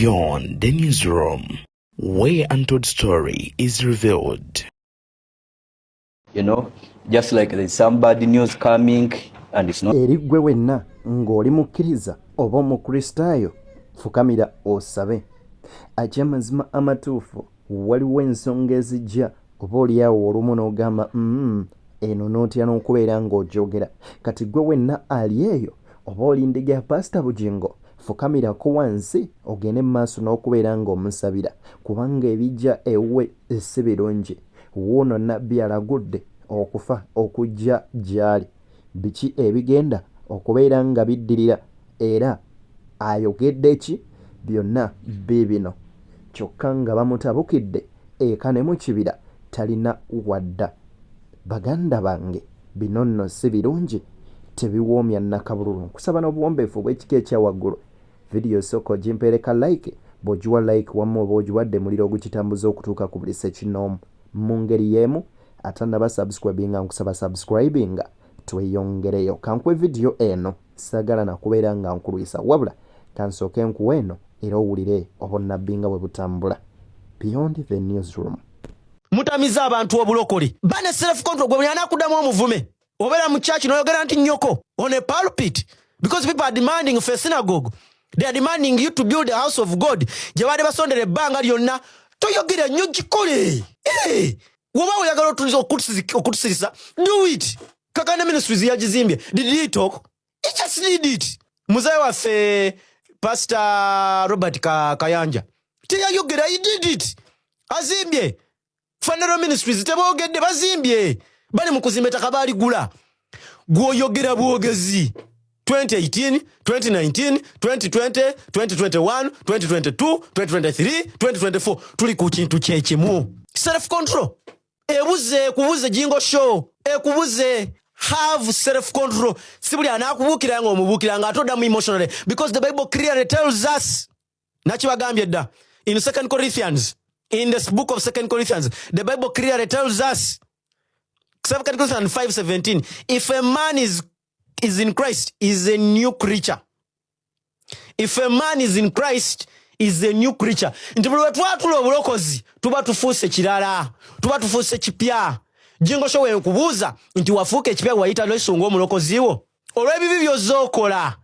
Beyond the Newsroom, where untold story is revealed. Just like there's some bad news coming and it's not Eri ggwe wenna ng'oli mukkiriza oba Omukristaayo, fukamira osabe. Akyamazima amatuufu, waliwo ensonga ezijja oba oliawo olumu n'ogamba, eno n'otya n'okubeera ng'ogyogera. Kati ggwe wenna ali eyo oba oli ndiga ya Pasita Bugingo, fukamirako wansi ogende mu maaso n'okubeera ng'omusabira, kubanga ebijja ewuwe si birungi. Wuuno nabbi alagudde okufa okujja gy'ali, biki ebigenda okubeera nga biddirira, era ayogedde ki? Byonna biibino. Kyokka nga bamutabukidde eka ne mu kibira, talina wadda. Baganda bange, bino nno si birungi, tebiwoomya nnakabululu. Nkusaba n'obuwombeefu obw'ekika ekya waggulu, vidiyo sooka ogimpeereka like. Bw'ogiwa like wamu oba ogiwadde muliro ogukitambuza okutuuka ku buli ssekinnoomu. Mu ngeri y'emu, atannaba subscribinga, nkusaba subscribinga tweyongereyo. Kankuwe vidiyo eno, saagala nakubeera nga nkulwisa, wabula kansooke nkuwa eno era owulire obunnabbi nga bwe butambula. Beyond the Newsroom. Mutamiza abantu obulokole bane self control. Gwe buli anakuddamu omuvume. Obeera mu church noyogera nti nyoko on a pulpit because people are demanding for a synagogue. They are demanding you to build a house of God gye baadde basondera ebbanga lyonna. Toyogera nnyo, gikole. Eh, woba oyagala okutusirisa, do it. Kakande Ministries yagizimbye. Did he talk? He just did it. Muzayi waffe Pastor Robert Kayanja teyayogera, he did it. Azimbye Fanero Ministries, teboogedde, bazimbye, bali mu kuzimba, ettaka baaligula. Gwoyogera bwogezi 2018, 2019, 2020, 2021, 2022, 2023, 2024, tuli ku kintu kyekimu. Self control ebuze, ekubuze. Jingo Show ekubuze. Have self control. Si buli anaakubuukira nga omubuukira nga ate oddamu emotionally, because the Bible clearly tells us, nakibagambye dda in Second Corinthians, in the book of Second Corinthians, the Bible clearly tells us, Second Corinthians 5:17, if a man is in Christ, is a new creature. If a man is in Christ, is a new creature. Nti buli lwe twatula obulokozi, tuba tufuuse kirala, tuba tufuuse kipya. Jingo Show, wenkubuuza nti wafuuka ekipya wayita Yesu ng'omulokozi wo, olw'ebibi by'ozookola,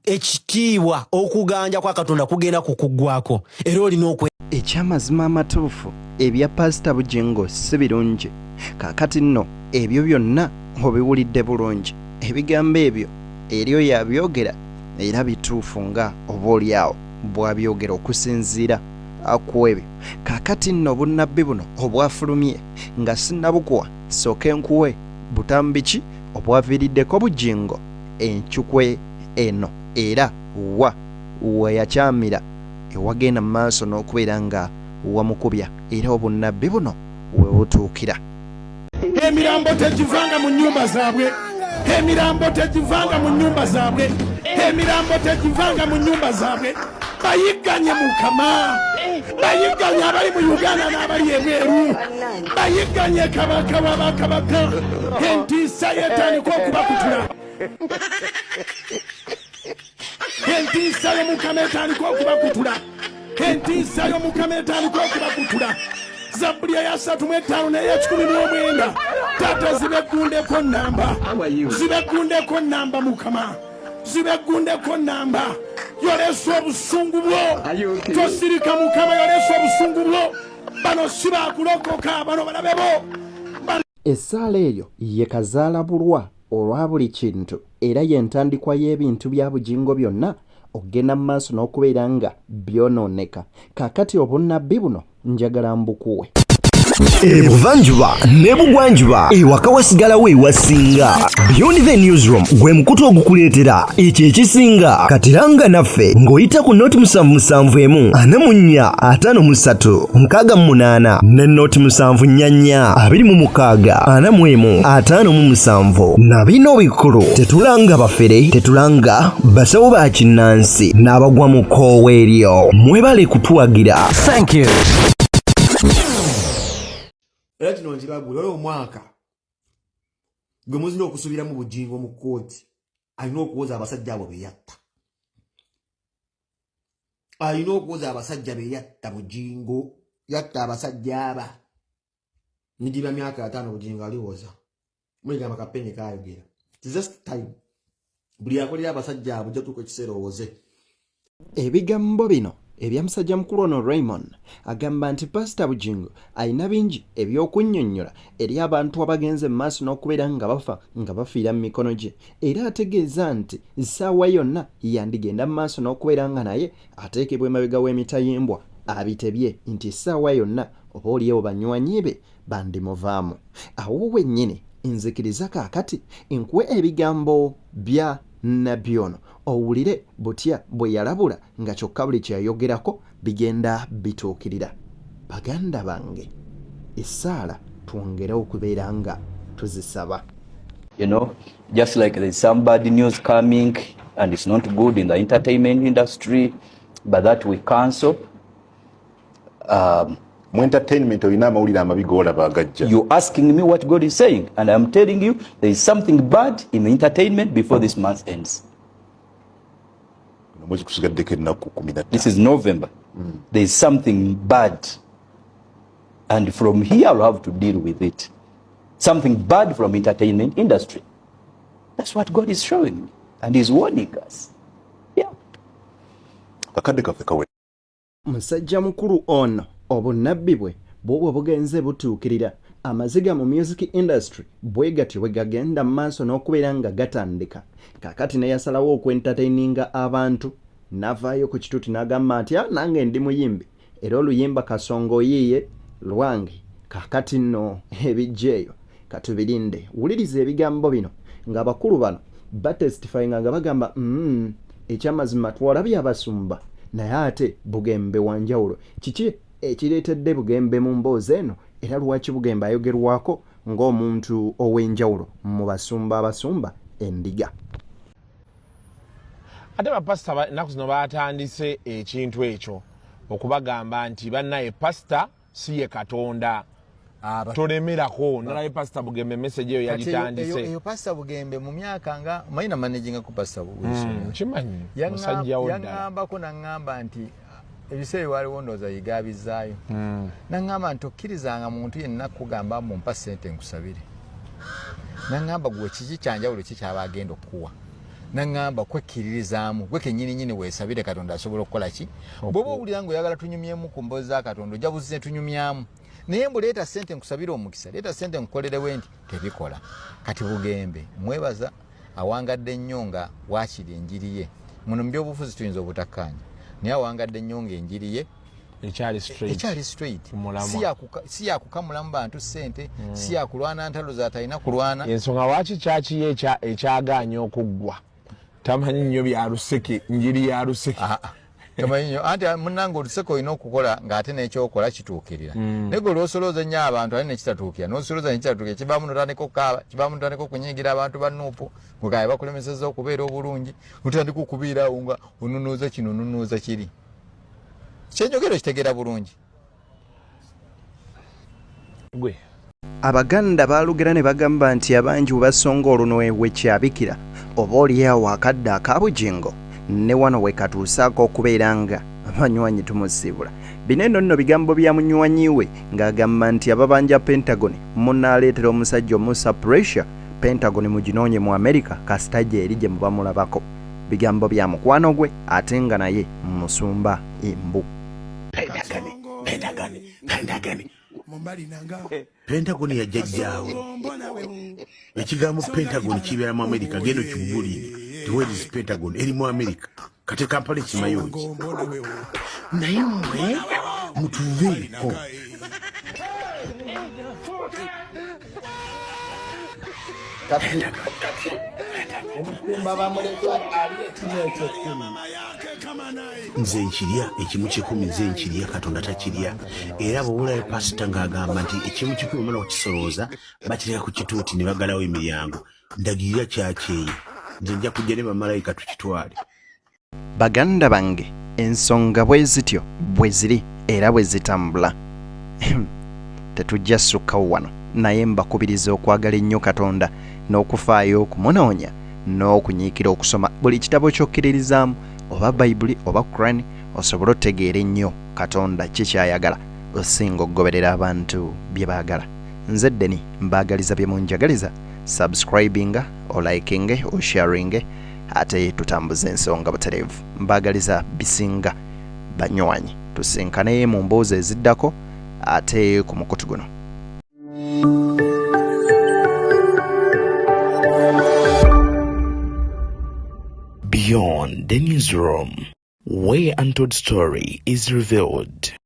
ekitiibwa okuganja kwa Katonda kugenda kukuggwako era olina okwe Ekyamazima amatuufu, ebya Pasita Bugingo si birungi. Kaakati nno ebyo byonna obiwulidde bulungi. Ebigambo ebyo eri oyo abyogera era bituufu nga oba oliawo bw'abyogera okusinziira ku ebyo. Kaakati nno obunnabbi buno obwafulumye, nga sinnabukuwa, sooke nkuwe butambi ki obwaviiriddeko Bugingo encukwe eno, era wa weyakyamira ewagenda mu maaso n'okubeera nga wamukubya, era obunnabbi buno we butuukira. Emirambo tegivanga mu nnyumba zaabwe, emirambo tegivanga mu nnyumba zaabwe, emirambo tegivanga mu nnyumba zaabwe. Bayigganye Mukama, bayigganye abali mu Uganda n'abali ebweru, bayigganye Kabaka w'abakabaka. Entiisa yetandika okubakutula, entiisa y'Omukama etandika okubakutula, entiisa y'Omukama etandika okubakutula. Zabbuli eya 35 n'eya 109, Taata, zibeggundeko namba, zibeggundeko namba. Mukama, zibeggundeko namba. Yolesa obusungu bwo, tosirika. Mukama, yolesa obusungu bwo. Bano si bakulokoka, bano balabe bo. Essaala eyo ye kazaala bulwa olwa buli kintu, era y'entandikwa y'ebintu bya Bugingo byonna okugenda mu maaso n'okubeera nga byonooneka. Kaakati obunnabbi buno njagala mbukuwe. Ebuvanjuba n'ebugwanjuba, ewaka wasigalawo ewasinga. Beyond the Newsroom gwe mukutu ogukuleetera ekyo ekisinga. Katiranga naffe ng'oyita ku 077 44 53 68 ne 074 26 41 57. Na bino bikulu: tetulanga bafere, tetulanga basawo ba kinnansi n'abagwa mu kkoowa eryo. Mwebale kutuwagira. Thank you. Era kino nkibagula, olwo omwaka gwe muzina okusuubiramu Bugingo mu kkooti, alina okuwoza abasajja abo be yatta. Alina okuwoza abasajja be yatta. Bujingo yatta abasajja aba nigiba myaka 50, Bujingo aliwoza. Muligamba kapenye kayogera. It's just time. Buli akolera abasajja abo jatuuka ekiseera owoze. Ebigambo bino ebya musajja mukulu ono Raymond agamba nti Pasita Bugingo alina bingi ebyokunnyonnyola eri abantu abagenze mu maaso n'okubeera nga bafa nga bafiira mu mikono gye, era ategeeza nti ssaawa yonna yandigenda mu maaso n'okubeera nga naye ateekebwa emabega w'emitayimbwa abitebye nti essaawa yonna oba oliewo banywanyi be bandimuvaamu. Awo wennyini nzikiriza kaakati nkuwe ebigambo bya nnabbi ono owulire butya bwe yalabula nga kyokka buli kye yayogerako bigenda bituukirira. Baganda bange, essaala twongere okubeera nga tuzisaba. Just like there's some bad news coming and it's not good in the entertainment industry, but that we cancel. Mu entertainment olina amawulire amabi g'olaba agajja? You're asking me what God is saying, and I'm telling you there is something bad in the entertainment before this month ends. Omwezi kusigaddeko ennaku 15. This is November. There is something bad. And from here, I'll have to deal with it. Something bad from entertainment industry. That's what God is showing me. And He's warning us. Yeah. Akadde kaffe kawe. Musajja mukulu ono obunnabbi bwe bwobwo bugenze butuukirira. Amaziga mu music industry bwe gatyo bwe gagenda mu maaso n'okubeera nga gatandika. Kaakati ne yasalawo okwentertaininga abantu n'avaayo ku kituuti n'agamba nti, "Ah, nange ndi muyimbi era oluyimba Kasongo oyiiye lwange." Kaakati nno ebijja eyo katubirinde. Wuliriza ebigambo bino ng'abakulu bano batestifyinga nga bagamba, ekyamazima twalabye abasumba, naye ate Bugembe wanjawulo." Kiki ekireetedde Bugembe mu mboozi eno, era lwaki Bugembe ayogerwako ng'omuntu ow'enjawulo mu basumba abasumba endiga? Ate bapasita ennaku zino batandise ekintu ekyo okubagamba nti bannaye, pasita si ye Katonda. Tolemerako. Nalabye Pasita Bugembe message eyo yagitandise. Eyo Pasita Bugembe mu myaka nga omanyi na managingako Pasita Wilson. Kimanyi musajjawo ddala. Yaŋŋambako naŋŋamba nti ebiseera waliwo ndowooza yigabizaayo, naŋŋamba nti okkirizanga muntu yenna kugamba mbu mpa ssente nkusabire. Naŋŋamba gwe kiki kyanjawulo ki kyaba agenda okukuwa? Naŋŋamba kwekkiririzaamu gwe kennyininyini, weesabire Katonda asobola okukola ki. Bw'oba owulira nga oyagala tunyumyemu ku mboozi za Katonda, ojja buzize tunyumyamu, naye mbu leeta ssente nkusabire omukisa, leeta ssente nkukolerewe, nti tebikola. Kati Bugembe mwebaza awangadde nnyo nga waakiri enjiri ye muno mu byobufuzi tuyinza obutakkaanya, naye awangadde nnyo nga enjiri ye ekyali straight. Ekyali straight. Ku mulamwa. Si yakukamulamu bantu ssente, si yakulwana ntalo zatalina kulwana. Ensonga lwaki kyaki ye ekyagaanya okuggwa, tamanyi nnyo bya luseke, njiri ya luseke. Ah, ah. Tomanyi nnyo anti munnange oluseke olina okukola ng'ate n'ekyokola kituukirira, naye gwe olwosolooza ennyo abantu ate nekitatuukira, n'osolooza nekitatuukira, kivaamu notandika okukaaba, kivaamu notandika okunyiigira abantu ba NUP ngekaye bakulemeseza okubeera obulungi, otandika okubeera awo nga onunuuza kino, onunuuza kiri. Kyenjogera okitegeera bulungi? Gwe. Abaganda baalugera ne bagamba nti abangi bwe basonga olunwe wekyabikira. Oba oliawo akadde aka Bugingo ne wano we katuusaako okubeera nga abanywanyi tumusiibula. Bino eno nno bigambo bya munywanyi we ng'agamba nti ababanja Pentagon munaaleetera omusajja omussa pressure. Pentagon muginoonye mu America, kasita gyeri gye muba mulabako. Bigambo bya mukwano gwe ate nga naye musumba embu. Pentagon, Pentagon, Pentagon. Pentagon ya jjajjaawe. Ekigambo Pentagon kibeera mu America. Genda okigulire ti where is Pentagon, eri mu America. Kati Kampala ekimayo ki? Naye mmwe mutuveeko. Kati omusumba bamuleka ali ekimu ekyekkumi. Nze nkirya ekimu kikumi, nze nkirya, Katonda takirya. Era bwowulayo pasita ng'agamba nti ekimu kikumi omala okukisolooza bakireka ku kituuti ne bagalawo emiryango, ndagirira kyakyeyo, nze nja kujja ne bamalayika tukitwale. Baganda bange, ensonga bwe zityo bwe ziri era bwe zitambula. Tetujja sukkawo wano, naye mbakubiriza okwagala ennyo Katonda n'okufaayo okumunoonya n'okunyiikira okusoma buli kitabo ky'okkiririzaamu, oba Bayibuli oba Quran. osobole otegeera ennyo Katonda ki ky'ayagala osinga okugoberera abantu bye baagala. Nze Deni mbaagaliza bye munjagaliza, subscribinga, olikinge, osharinge ate tutambuze ensonga butereevu. Mbaagaliza bisinga banywanyi. Tusinkane mu mboozi eziddako ate ku mukutu guno. Beyond the Newsroom, where untold story is revealed.